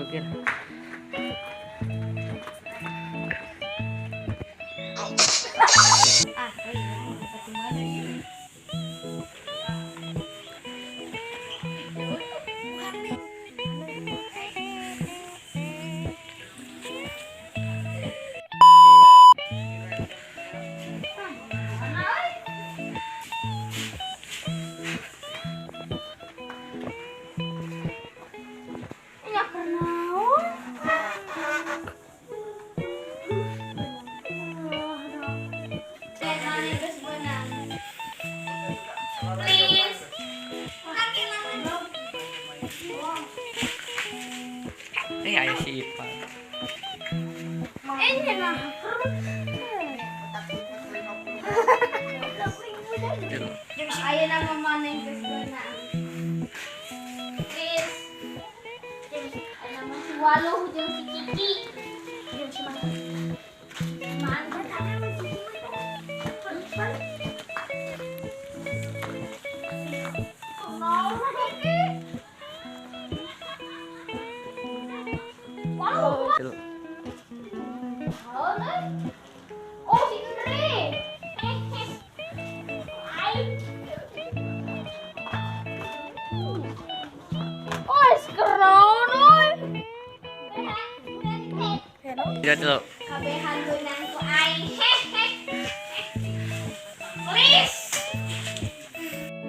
Pikir. Ah, iya, mana ini? Ya kenaon? Please. Eh, aya si Ipan. Eh, nah. Ayo nama mana yang geus beunang. Please. Ayo nama si Waluh jeung si Kiki. Jeung si mana? Mana tapi si Kiki. Kiki. Waluh. Tilu. Oh, oh si Indri. Ai. Oh, keren euy. Tilu, tilu. Kabehan beunang ku aing. Please.